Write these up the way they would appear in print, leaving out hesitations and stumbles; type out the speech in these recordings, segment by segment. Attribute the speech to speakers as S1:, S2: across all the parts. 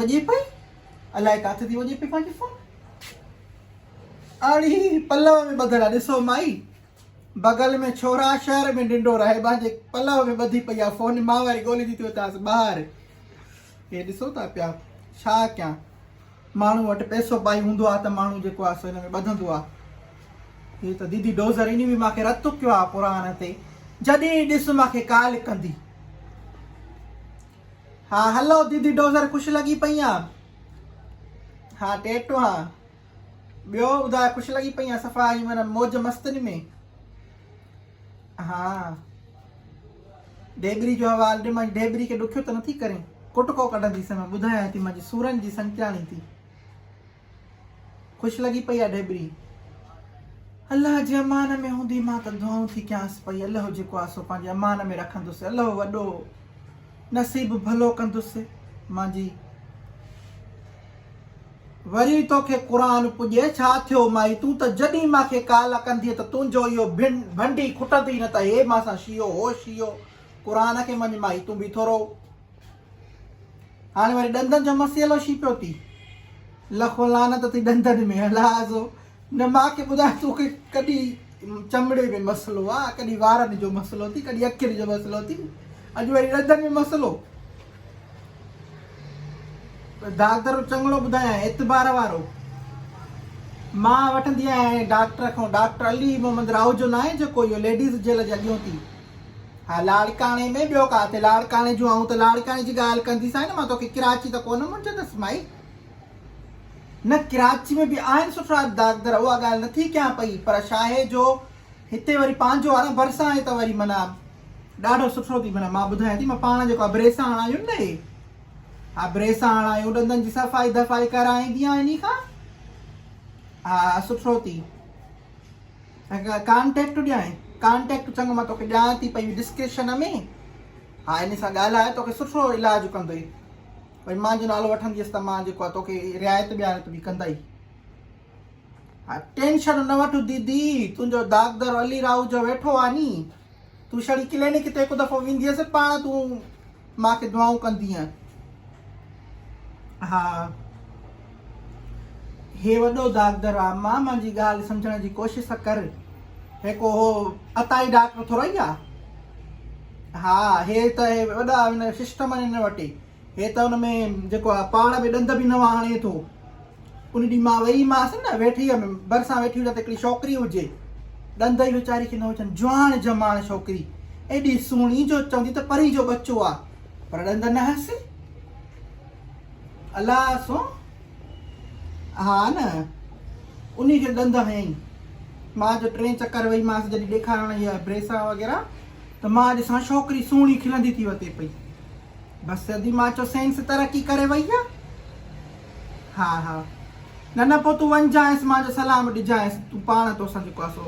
S1: وڄي پئي الائي ڪاٿي ٿي وڄي پئي پنهنجي فون. اڙي پلو ۾ ٻڌل آ ڏسو مائي بغل ۾ ڇورا شهر ۾ ڍنڍورا هي پنهنجي پلو ۾ ٻڌي پئي آ فون مان واري ڳوليندي ٿي اچانس ٻاهر. هي ڏسو ٿا پيا ڇا ڪيان ماڻهو وٽ پئسو پائي هوندو آ ته ماڻهو جيڪو آ سو هن ۾ ٻڌندو آ. هي ته ديدي ڊوزر انهي به مانکي رت ڪيو آ قرآن تي جڏهن ڏس مانکي ڪال ڪندي. ها هلو ديدي ڊوزر خوش لڳي پئي آ. ها ٽيٽو ها ٻيو ٻڌاء خوش لڳي پئي آ صفا ائين معنيٰ موج مستين ۾. ها ڍيٻري جو حوال ڏي مان ڍيٻري کي ڏکيو ته نٿي ڪرين ڪٽڪو ڪڍنديس مان ٻڌايان ٿي مانجي سورن جي سنگتياڻي ٿي خوش لڳي پئي آ ڍيٻري الله جي امان ۾ هوندي مان ته دعائون ٿي ڪيانس پئي الله جيڪو آ سو پنهنجي امان ۾ رکندس الله وڏو نصيب ڀلو ڪندس مانجي وري توکي قرآن پڄي ڇا ٿيو مائي تون ته جڏهن مانکي ڪال ڪندينء ته تنهنجو اهو ڀنڊي کٽندو ئي نه ته هي مان سان شيعو هو شيعو قرآن کي مڃ مائي تون به ٿورو هاڻي وري ڏندن جو مسئلو شي پيو ٿي لکو لعنت ٿي ڏندن ۾ الله جو نه مانکي ٻڌاء توکي ڪڏهن چمڙي ۾ مسئلو آ ڪڏهن وارن جو مسئلو ٿي ڪڏهن اکين جو مسئلو ٿي اڄ وري ڏندن ۾ مسئلو دادر چڱڙو ٻڌايان اعتبار وارو مان وٺندي آهيان ڊاڪٽر کان ڊاڪٽر علي محمد راهوجو ناهي جيڪو اهو ليڊيز جيل جي اڳيون ٿي ها لاڙڪاڻي ۾ ٻيو ڪاٿي لاڙڪاڻي جون آئون ته لاڙڪاڻي جي ڳالهه ڪنديسانء نه مان توکي ڪراچي ته ڪونه منجهندس مائي نه ڪراچي ۾ به آهن سٺا داڪدر اها ڳالهه نٿي ڪيان پئي پر شاهي جو هتي وري پنهنجو آهي نه ڀرسان آهي ته وري معنيٰ ڏاڍو سٺو ٿي معنيٰ مان ٻڌايان ٿي مان پاڻ جيڪو آهي بريسا هڻايون نه اهي ها بريسا هڻايون ڏندن جي صفائي دفائي ڪرائيندي آهيان انهي کان ها سٺو ٿي ڪانٽيڪٽ ڏيانء ڪانٽيڪٽ چڱو مان توکي ڏيان ٿي پئي ڊسڪرپشن ۾ ها انهي سان ڳالهاء توکي سٺو علاج ڪندئي وري مانجو نالو وٺنديس ته مان جيڪو آهي توکي رعايت ٻيايت به ڪندئي ها ٽينشن نه وٺ ديدي تنهنجو داغدر علي راهوجو ويٺو آ ني تون شڙي ڪلينڪ تي هڪ دفعو وينديس پاڻ تون مان کي دعائون ڪندينء ها هي وڏو داغدر آ مان مانجي ڳالهه سمجهڻ جي ڪوشش ڪر هي ڪو هو عطائي ڊاڪٽر ٿورو ئي آ ها هي ته هي وڏا هن سسٽم آهن هن وٽ هي ته ان ۾ جيڪو آ پاڻ به ڏند به نوان هڻي ٿو. ان ڏينهن مان وئي مانس نه ويٺي هيم ڀرسان ويٺي هجان ته هڪڙي ڇوڪري هجي ڏند ئي ويچاري کي نه هجن جواڻ جماڻ ڇوڪري ايڏي سهڻي جو چوندي ته پري جو ٻچو آ پر ڏند نه هئس الله سو ها نه انهي کي ڏند هنيائين مان جو ٽئين چڪر وئي مانس جڏهن ڏيکارڻ اها بريسا وغيره ته مان ڏسان ڇوڪري سهڻي کلندي ٿي وتي پئي بس ادي مان چيو سائنس ترقي ڪري وئي آ. ها ها نه نه پوء تون وڃجانئس مان جو سلام ڏجانئس تون پاڻ توسان جيڪو آ سو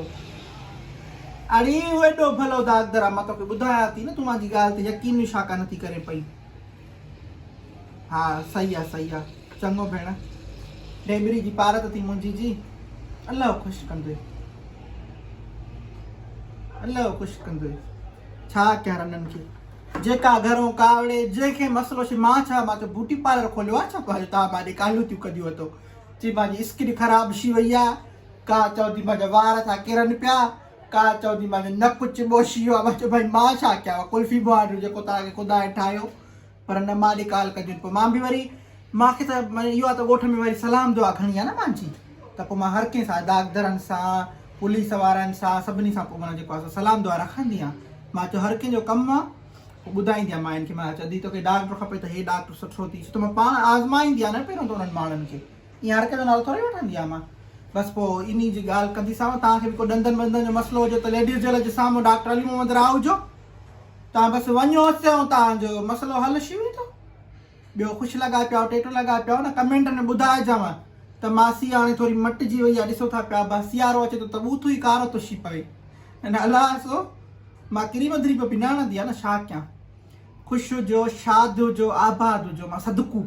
S1: اڙي اهو ايڏو ڀلو داغدر آ مان توکي ٻڌايان ٿي نه تون مانجي ڳالهه تي يقين ئي ڇا ڪانه ٿي ڪرين پئي ها صحيح آ صحيح آ چڱو ڀيڻ ڍيٻري جي پارت ٿي منهنجي جي الله خوش ڪندوئي الله خوش ڪندوئي ڇا ڪيان رنن کي جيڪا گهرون ڪاوڙي جنهن کي مسئلو ڇي مان ڇا مان چيو بوٽي پارلر کوليو آ ڇا پنهنجو تان مان ڏي ڪالهيون ٿيون ڪنديون اٿو چي مانجي اسڪن خراب شي وئي آ ڪا چوندي مانجا وار ٿا ڪرن پيا ڪا چوندي مانجو نڪ چٻو شي ويو آ مان چيو ڀائي مان ڇا ڪيان قلفي مهاڏو جيڪو توهان کي خدا ٺاهيو پر نه مان ڏي ڪال ڪنديون پوء مان به وري مان کي ته معني اهو آ ته ڳوٺ ۾ وري سلام دعا گهڻي آ نه مانجي ته پوء مان هر ڪنهن سان ڊاڪدرن سان پوليس وارن سان سڀني سان پوء معنيٰ جيڪو آ سو سلام دعا رکندي آ مان چيو هر ڪنهن جو ڪم آ پوء ٻڌائيندي آ مان هن کي مان چيو ادي توکي ڊاڪٽر کپي ته هي ڊاڪٽر سٺو ٿي ڇو ته مان پاڻ آزمائيندي آ نه پهريون ته انهن ماڻهن کي ائين هر ڪنهن جو نالو ٿوري وٺندي آ مان بس پوء انهي جي ڳالهه ڪنديسانو توهان کي به ڪو ڏندن ٻندن جو مسئلو هجي ته ليڊيز جيل جي سامهون ڊاڪٽر علي محمد راهوجو. توهان بس وڃوس ۽ توهان جو مسئلو حل شي ويندو. ٻيو خوش لڳا پيا آهيو ٽيٽو لڳا پيا آهيو نه ڪمينٽ ۾ ٻڌائجانء ته ماسي هاڻي ٿوري مٽجي وئي آهي ڏسو ٿا پيا بس سيارو اچي ٿو ته ٻوٿ ئي ڪارو ٿو شي پوي نه الله سو مان ڪريم ڌري پپي نه هڻندي آهي نه ڇا ڪيان خوش هجو شاد هجو آباد هجو مان صدقو.